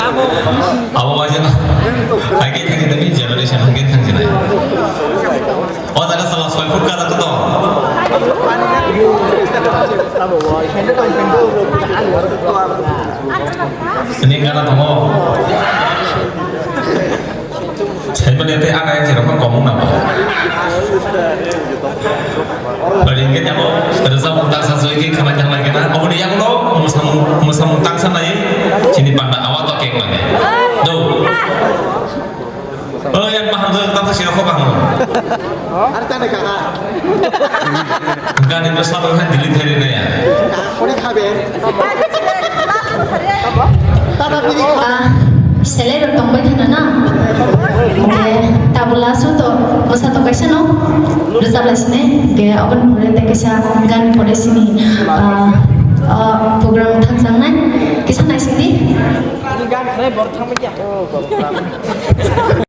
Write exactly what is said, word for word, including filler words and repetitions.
Abo waisa no. Hai khe thang jani generation hai khe thang jani. O jaga sala soi foot ka jaga to. Sini gana tongo. Saimani tei ana yang jerok komung nabo. Bari hingke jabo, rwchapmung taksa soi khe khana jang lai khe na. Oboni yagulo mwsamung, mwsamung taksa nai, chini panda awa to kek lage. Do. O yang paham do, taksa sira kho paham. Ar tane kaka. Gani bwsa bo khan delete khairi nai ya. Kori khabe. Tata biri kha. Ah, selai rok tongbai khana na. Hingke tabla su to bwsa to kaisa no. Rwchap lai sini. Hingke aboni pore tei kaisa gani pore sini. Ah, ah, program thang jang nai. Kisa nai sini.